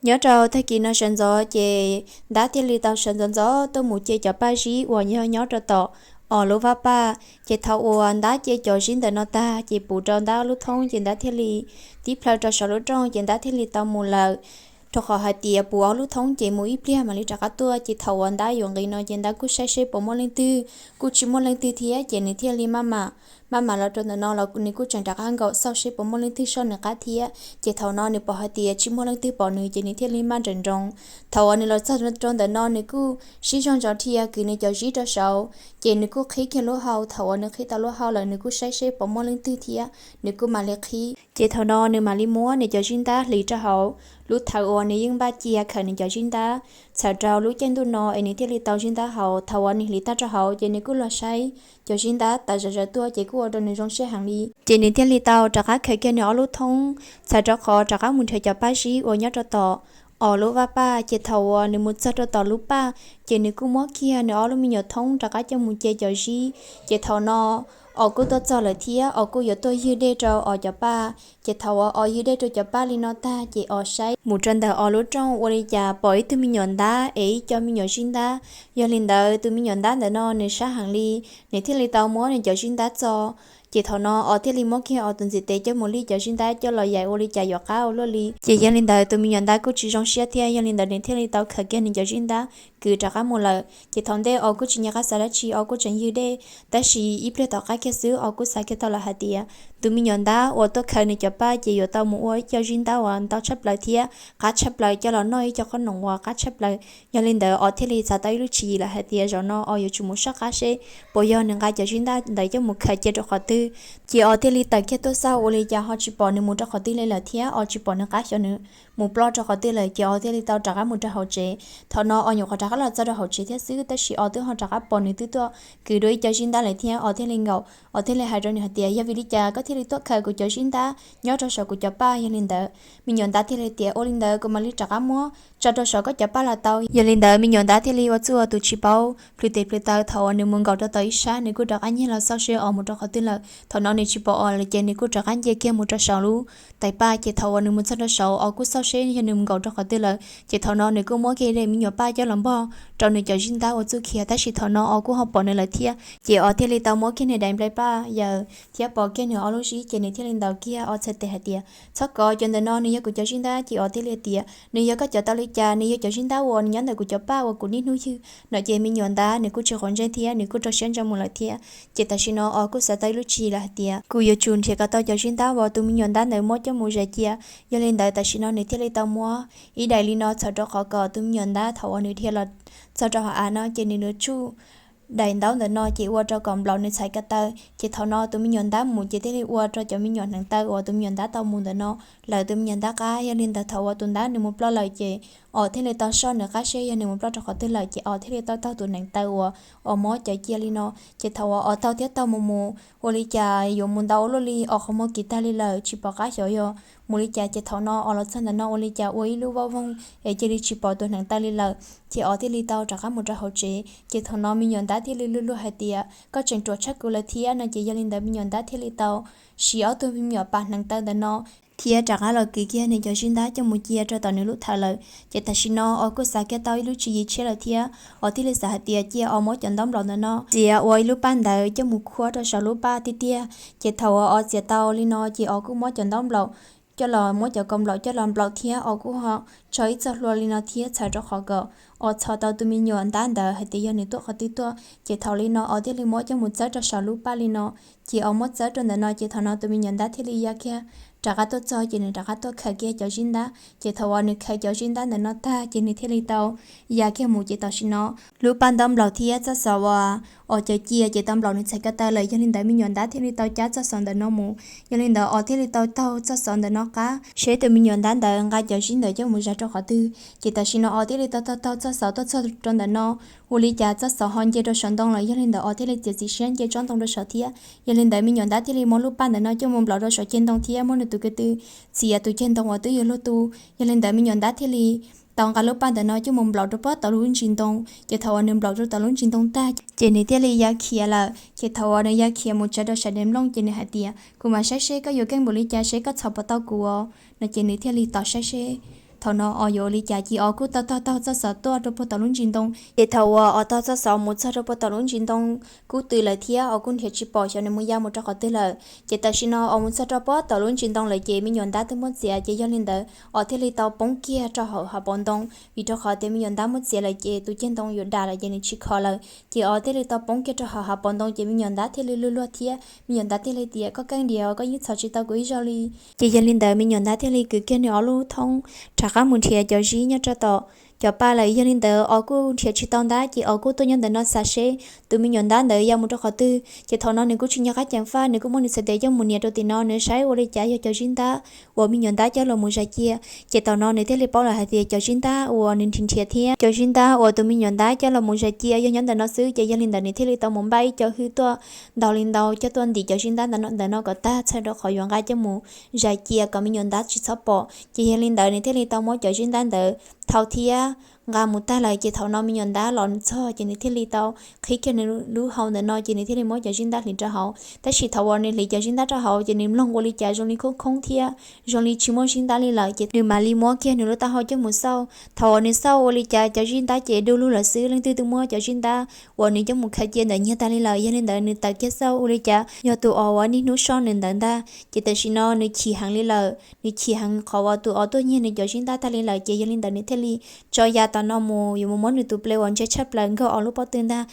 Nyob rau tag kis no sawv ntxov ces Ntab thiaj li tau sawv ntxov ntxov tuaj mus ce cov paj zib uas yog nyob rau tom os lub vaj paj. Ces thaum uas Ntab ce cov zib ntawm no tag ces puv rau Ntab ob lub thoob ces Ntab thiaj li tib plhaw rau saum lub rooj ces Ntab thiaj li tau mus lawm. Rau qhov hais tias puv ob lub thoob ces mus ib pliag mam li rov qab tuaj. Ces thaum uas Ntab yuav nqis no ces Ntab kuj saib seb puas muaj leej twg, kuj tsis muaj leej twg thiab ces nws thiaj li maj mam, maj mam los rau ntawm no los nws kuj tseem rov qab nkaum xauj seb puas muaj leej twg soj nws qab thiab. Ces thaum no nws pom hais tias tsis muaj leej twg pom nws ces nws thiaj li maj nrawm nroos. Thaum uas nws los txog rau ntawm no nws kuj sib zog ntso dhia kwv nws cov zib rau saud, ces nws kuj qhib kiag lub hau. Thaum uas nws qhib tau lub hau lawm nws kuj saib seb puas muaj leej twg thiab nws kuj mam li qhib. Ces thaum no nws mam li muab nws cov zib ntab hliv rau hauv lub thawv uas nws yeej npaj cia khaws nws cov zib ntab txhawm rau lub caij ntuj no es nws thiaj li tau zib ntab haus. Thaum uas nws hliv tag rau hauv ces nws kuj los saib cov zib ntab tawm zom zaws tuaj ces kuj ua rau nws zoo siab heev li. Ces nws thiaj li tau rov qab khaws kiag nws ob lub thoob txhawm rau qhov rov qab mus nrhiav cov paj zib uas nyob rau tom os lub vaj paj. Ces thaum uas nws mus txog rau tom lub paj ces nws kuj muab kiag nws ob lub me nyuam thoob rov qab coj mus ce cov zib. Ces thaum no os kuj tuaj txog lawm thiab os kuj yuav tuaj ywg dej rau os cov paj. Ces thaum uas os ywg dej rau cov paj li no tag ces os saib mus rau ntawm os lub rooj ua li cas pom ib tug me nyuam ntab es ib co me nyuam zib ntab. Yog li ntawd tus me nyuam ntab ntawm no nws sab heev li, nws thiaj li tau muab nws cov zib ntab txo. Ces thaum no os thiaj li muab kiag os tus ntxiv tes coj mus lij cov zib ntab coj los yaim ua li cas yuav qab ua luaj li. Ces yog li ntawd tus me nyuam ntab kuj tsis zoo siab thiab, yog li ntawd nws thiaj li tau khaws kiag nws cov zib ntab kwv rov qab mus lawm. Ces thaum ntej os kuj tsis nco qab xav dab tsi, os kuj tseem ywg dej. Tab sis ib pliag tom qab kiag xwb os kuj xav kiag tau lawm hais tias tus me nyuam ntab uas tuaj khaws nws cov paj ces yuav tau mus ua ib co zib ntab uas ntau tshaj plaws thiab qab tshaj plaws coj los noj ib co qhob noom uas qab tshaj plaws. Yog li ntawd os thiaj li xav tau ib lub tswv yim lawm hais tias zaum no os yuav tsum mus soj qab seb puas yog nws nqa cov zib ntab ntawd coj mus khaws cia rau qhov twg. Ces os thiaj li tawm kiag tuaj xauj ua li cas ho tsis pom nws mus rau qhov twg li lawm thiab os tsis pom nws qab xyov nws mus ploj rau qhov twg lawm. Ces os thiaj li tau rov qab mus rau hauv tsev. Thaum no os nyuam qhuav rov qab los txog rau hauv tsev thiab xwb, tab sis os twb ho rov qab pom nws twb tuaj kwv dua ib co zib ntab lawm thiab. Os thiaj li nkaum, os thiaj li hais rau nws hais tias, yog vim li cas koj thiaj li tuaj khaws kuv cov zib ntab nyob rau saum kuv cov paj? Yog li ntawd me nyuam ntab thiaj li tias, ua li ntawd kuv mam li rov qab muab tso rau saum koj cov paj los tau. Yog li ntawd me nyuam ntab thiaj li ua txuj ua tus tsis paub, plhws tes plhws taw. Thaum uas nws mus nkaum rau tom ib sab, nws kuj rov qab nyiag los xauj seb os mus rau qhov twg lawm. Thaum no nws tsis pom os lawm ces nws kuj rov qab nce kiag mus rau saum lub tais paj. Ces thaum uas nws mus txog rau saud, os kuj xauj seb yog nws mus nkaum rau qhov twg lawm. Ces thaum no nws kuj muab kiag daim me nyuam paj coj los npog rau nws cov zib ntab ua txuj khiav, tab sis thaum no os kuj ho pom nws lawm thiab. Ces os thiaj li tau muab kiag nws daim nplai paj yaws thiab pov kiag nws ob lub zib, ces nws thiaj li ntaus kiag os txhais tes hais tias, txhob kov, cov ntawm no nws yog kuv cov zib ntab. Ces os thiaj li tias, nws yog koj cov tau li cas? Nws yog cov zib ntab uas nws nyob ntawm kuv cov paj uas kuv niaj hnub ywg no. Ces me nyuam ntab nws kuj tsis quav ntsej thiab nws kuj rau siab ntso mus lawm thiab. Ces tam sim no os kuj xav tau ib lub tswv yim lawm hais tias, kuv yuav tsum nrhiav kom tau cov zib ntab uas tus me nyuam ntab ntawd muab coj mus zais cia. Yog li ntawd tam sim no nws thiaj li tau muab ib daim li no txhawm rau qhov kom tus me nyuam ntab thaum uas nws dhia los txog rau hauv av no ces nws yuav tsuj daim ntaub ntawm no ces ua rau kom nplaum nws txhais ko taw. Ces thaum no tus me nyuam ntab mus ces thiaj li ua rau cov me nyuam hneev taw uas tus me nyuam ntab tau mus ntawm no lawv tus me nyuam ntab qab. Yog li ntawd thaum uas tus ntab nws mus ploj lawm ces os thiaj li tau soj nws qab seb yog nws mus ploj rau qhov twg lawm. Ces os thiaj li tau taug tus hneev taw uas os muab cawv cia li no. Ces thaum uas os taug thiab taug mus mus ua li cas yuav mus ntau ua luaj li, os qhov muag kiv tag li lawm, tsis pom qab xyov yog mus li cas. Ces thaum no os los txog ntawm no ua li cas ua ib lub voj voog es cia li tsis pom tus hneev taw li lawm. Ces os thiaj li tau rov qab mus rau hauv tsev. Ces thaum no me nyuam ntab thiaj li luag luag hais tias, koj tseem ruam tshaj kuv lawm thiab no. Ces yog li ntawd me nyuam ntab thiaj li tau siv ob tug me nyuam pas hneev taw ntawm no thiab rov qab los kwv kiag nws cov zib ntab coj mus cia rau tom nws lub thawv lawm. Ces tam sim no os kuj xav kiag tau ib lub tswv yim tshiab lawm thiab, os thiaj li xav hais tias cia os muab cov ntaub nplaum ntawm no txiav ua ib lub paj ntawv coj mus khuab rau saum lub paj tiag tiag. Ces thaum uas os txiav tau li no ces os kuj muab cov ntaub nplaum coj los, muab cov kaus nplaum coj los nplaum thiab os kuj ho tso ib txoj hlua li no thiab txhawm rau qhov kom os txhos tau tus me nyuam ntab ntawd hais tias yog nws tuaj qhov twg tuaj. Ces thaum li no os thiaj li muab coj mus txawb rau saum lub paj li no. Ces os muab txawb rau ntawm no ces thaum no tus me nyuam ntab thiaj li ya kiag rov qab tuaj txog ces nws rov qab tuaj khaws kiag cov zib ntab. Ces thaum uas nws khaws cov zib ntab ntawm no tag ces nws thiaj li tau ya kiag mus. Ces tam sim no lub paj ntaub nplaum thiab txoj xov uas os cawv cia ces tau nplaum nws txhais ko taw lawm. Yog li ntawd me nyuam ntab thiaj li tau cab txoj xov ntawm no mus. Yog li ntawd os thiaj li tau taug txoj xov ntawm no qab seb tus me nyuam ntab ntawd nqa cov zib ntawd coj mus zais rau qhov twg. Ces tam sim no os thiaj li tau taug taug txoj xov tuaj txog rau ntawm no, ua li cas txoj xov ho nce rau saum ntoo lawm. Yog li ntawd os thiaj li txiav txim siab nce tsob ntoo rau saum thiab. Yog li ntawd me nyuam ntab thiaj li muab lub paj ntawm no coj mus nplaum rau saum ceg ntoo thiab muab nws tus ko tw txiav tus ceg ntoo uas twb yuav luag tu. Yog li ntawd me nyuam ntab thiaj li tau nqa lub paj ntawm no coj mus nplaum rau puag tom lub ntsis ntoo. Ces thaum uas nws nplaum rau tom lub ntsis ntoo tag ces nws thiaj li ya khiav lawm. Ces thaum uas nws ya khiav mus tsav rau saum dev nplooj ces nws hais tias, kuv mam saib seb koj yuav keej npaum li cas seb koj txhos puas tau kuv os no. Ces nws thiaj li tos saib seb Thaum no Os yuav ua li cas ces Os kuj tau taug taug txoj xov tuaj rau puag tom lub ntsis ntoo. Ces thaum uas Os taug txoj xov mus txog rau puag tom lub ntsis ntoo kub tw lawm thiab Os kuj nrhiav tsis pom xyov nws mus ya mus rau qhov twg lawm. Ces tam sim no Os mus txog rau puag tom lub ntsis ntoo lawm ces me nyuam ntab twb muab txiav, ces yog li ntawd Os thiaj li tau poob kiag rau hauv hav paus ntoo, vim rau qhov tias me nyuam ntab muab txiav lawm ces tus ceg ntoo yuav dam lawm ces nws tsis kho lawm. Ces Os thiaj li tau poob kiag rau hauv hav paus ntoo ces me nyuam ntab thiaj li luag luag thiab me nyuam ntab thiaj li tias, Koj keej diam, koj yeej txhom tsis tau kuv ib zaug li. Ces yog li ntawd me nyuam ntab thiaj li kwv kiag nws ob lub thoob rov qab mus nrhiav cov zib nyob rau tom cov paj lawm. Yog li ntawd Os kuj nrhiav tsis tau ntab ces Os kuj tuaj nyob ntawm no xav seb tus me nyuam ntab ntawd ya mus rau qhov twg. Ces thaum no nws kuj tsis nco qab ceev faj, nws kuj muab nws txhais tes coj mus nias rau tim no, nws saib ua li cas yog cov zib ntab uas me nyuam ntab coj los mus zais cia. Ces thaum no nws thiaj li paub lawm hais tias cov zib ntab uas nws nrhiav nrhiav thiab cov zib ntab uas tus me nyuam ntab coj los mus zais cia yog nyob ntawm no xwb. Ces yog li ntawd nws thiaj li tau mus npaj ib co hwj tuaj ntau li ntau coj tuaj ntim cov zib ntab ntawm no kom tag txhawm rau qhov yuav nqa coj mus zais cia kom me nyuam ntab tsis txhob pom. Ces yog li ntawd nws thiaj li tau muab cov zib ntab ntawd thau thiab nqa mus tag lawm. Ces thaum no me nyuam ntab los txog ces nws thiaj li tau qhib kiag nws lub hau ntawm no ces nws thiaj li muab cov zib ntab hliv rau hauv. Tab sis thaum uas nws hliv cov zib ntab rau hauv ces nws mloog ua li cas zoo li khoob khoob thiab zoo li tsis muaj zib ntab li lawm, ces nws mam li muab kiag nws lub taub hau coj mus xauj. Thaum uas nws xauj ua li cas cov zib ntab ces du lug lawm xwb, leej twg twb muab cov zib ntab uas nws coj mus khaws cia ntawd nyiag tag li lawm. Yog li ntawd nws tawm kiag xauj ua li cas yog tus Os uas niaj hnub soj nws ntawd ntag. Ces tam sim no nws chim heev li lawm, nws chim heev qhov uas tus Os tuaj nyiag nws cov zib ntab tag li lawm. Ces yog li ntawd nws thiaj li tso ya tom no mus yuav mus muab nws tus ple uas ntse tshaj plaws nkaug Os lub pob tw ntag.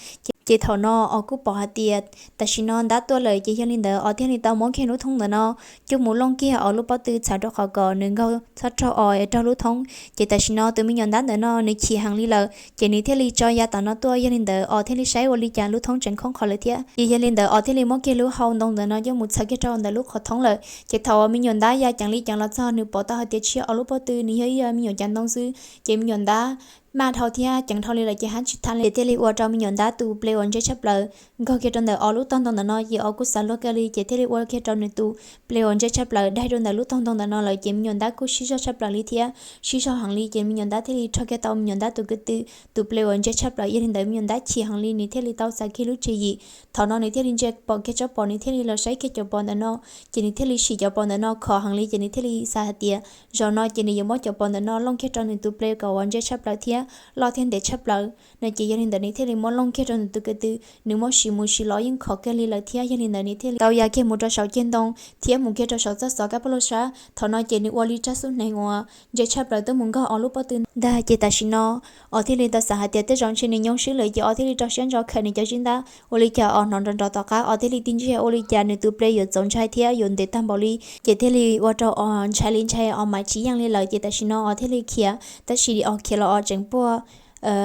Ces thaum no Os kuj pom hais tias tam sim no ntab tuaj lawm, ces yog li ntawd Os thiaj li tau muab kiag lub thoob ntawm no coj mus looj kiag Os lub pob tw txhav rau qhov kom nws nkaug txhob raug Os raug lub thoob. Ces tam sim no tus me nyuam ntab ntawm no nws chim heev li lawm, ces nws thiaj li tso ya tom no tuaj. Yog li ntawd Os thiaj li saib ua li cas lub thoob tseem khoob qhov lawm thiab. Ces yog li ntawd Os thiaj li muab kiag lub hau ntoo ntawm no coj mus txhawv kiag rau ntawm lub qhov thoob lawm. Ces thaum uas me nyuam ntab ya ceev li ceev los txog nws pom tau hais tias tsis yog Os lub pob tw, nws yog ib me nyuam cav ntoo xwb. Ces me nyuam ntab maj dhau thiab ceev dhau li lawm ces hab tsis thaj li, ces thiaj li ua rau me nyuam ntab tus ple uas ntse tshaj plaws nkaug kiag rau ntawm Os lub tog ntoo ntawm no. Ces Os kuj xav luag kawg li, ces thiaj li ua kiag rau nws tus ple uas ntse tshaj plaws daig rau ntawm lub tog ntoo ntawm no lawm. Ces me nyuam ntab kuj sib zog tshaj plaws li thiab sib zog heev li, ces me nyuam ntab thiaj li rho kiag tau me nyuam ntab tus kwv tw tus ple uas ntse tshaj plaws. Yog li ntawd me nyuam ntab chim heev li, nws thiaj li tau xav kiag lub tswv yim. Thaum no nws thiaj li ntsia pom kiag tsob pos, nws thiaj li los saib kiag cov pos ntawm no. Ces nws thiaj li sim cov pos ntawm no khov heev li, ces nws thiaj li xav hais tias zaum no ces nws yuav muab cov pos ntawm no looj kiag rau nws tus ple kom uas ntse tshaj plaws thiab loj thiab ntev tshaj plaws no. Ces yog li ntawd nws thiaj li muab looj kiag rau nws tus kwv tw, nws muab siv mus siv los yeej khov kiag li lawm thiab. Yog li ntawd nws thiaj li tau ya kiag mus rau saum ceg ntoo thiab mus kiag rau saum txoj xov kab paj lauj sab. Thaum no ces nws ua li tsab xub hneev uas ntse tshaj plaws tuaj mus nkaug Os lub pob tw ntag. Ces tam sim no Os thiaj li tau xav hais tias tej zaum ntshe nws nyoo swb lawm, ces Os thiaj li rau siab ntso khawm nws cov zib ntab. Ua li cas Os hnov nrov nrov tom qab, Os thiaj li tig ntsiag ua li cas nws tus ple yuav txaus ntshai thiab yuav ntev tag npaum li. Ces thiaj li ua rau Os ntshai li ntshai, Os mam tsis yeej li lawm. Ces tam sim no Os thiaj li khiav, tab sis Os khiav los Os tseem puag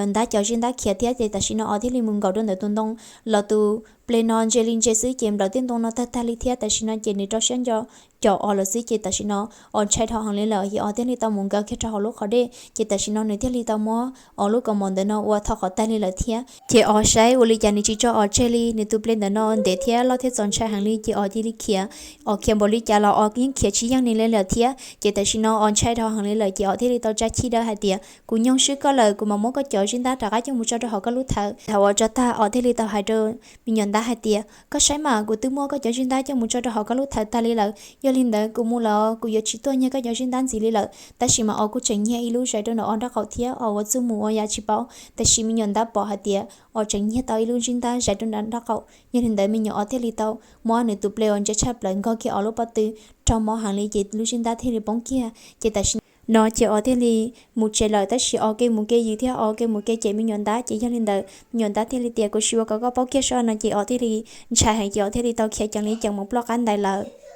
ntab cov zib ntab khiav thiab. Ces tam sim no Os thiaj li mus nkaum rau ntawm tus ntoo los tus ple no ntse li ntse xwb, ces nplawm tej ntoo no tag tag li thiab. Tam sim no ces nws rau siab ntso caum Os lawm xwb. Ces tam sim no Os ntshai dhau heev li lawm, ces Os thiaj li tau mus nkawd kiag rau hauv lub qhov dej. Ces tam sim no nws thiaj li tau muab Os lub kaus mom ntawm no ua tho qhov tag li lawm thiab. Ces Os saib ua li cas nws tsis tso Os tseg li, nws tus ple ntawm no ntev thiab loj thiab txaus ntshai heev li, ces Os cia li khiav. Os khiav npaum li cas los Os yeej khiav tsis yeej nws li lawm thiab. Ces tam sim no Os ntshai dhau heev li lawm, ces Os thiaj li tau tsa chij dawb hais tias, Kuv nyoo swb koj lawm, kuv mam muab koj cov zib ntab rov qab coj mus tso rau hauv koj lub thawv. Thaum uas tso tag Os thiaj li tau hais rau me nyuam ntab hais tias, Koj saib mas, kuv twb muab koj cov zib ntab coj mus tso rau hauv koj lub thawv tag li lawm. Yog li ntawd kuv mus lawm, kuv yuav tsis tuaj nyiag koj cov zib ntab ntxiv li lawm. Tab sis mas Os kuj tseem nyiag ib lub zais rau ntawm Os nraub qaum thiab, Os ua txuj mus ua yam tsis paub. Tab sis me nyuam ntab pom hais tias Os tseem nyiag tau ib lub zib ntab zais rau nram nraub qaum. Yog li ntawd me nyuam Os thiaj li tau muab nws tus ple uas ntse tshaj plaws nkaug kiag Os lub pob tw, raug mob heev li, ces lub zib ntab thiaj li poob kiag. Ces tam sim no ces Os thiaj li mus tsev lawm, tab sis Os kev mus kev yws thiab Os kev mus kev cem me nyuam ntab. Ces yog li ntawd me nyuam ntab thiaj li tias, Kuv sim ua kom koj paub kiag soj no. Ces Os thiaj li ntshai heev, ces Os thiaj li tau khiav ceev li ceev mus ploj qab ntais lawm.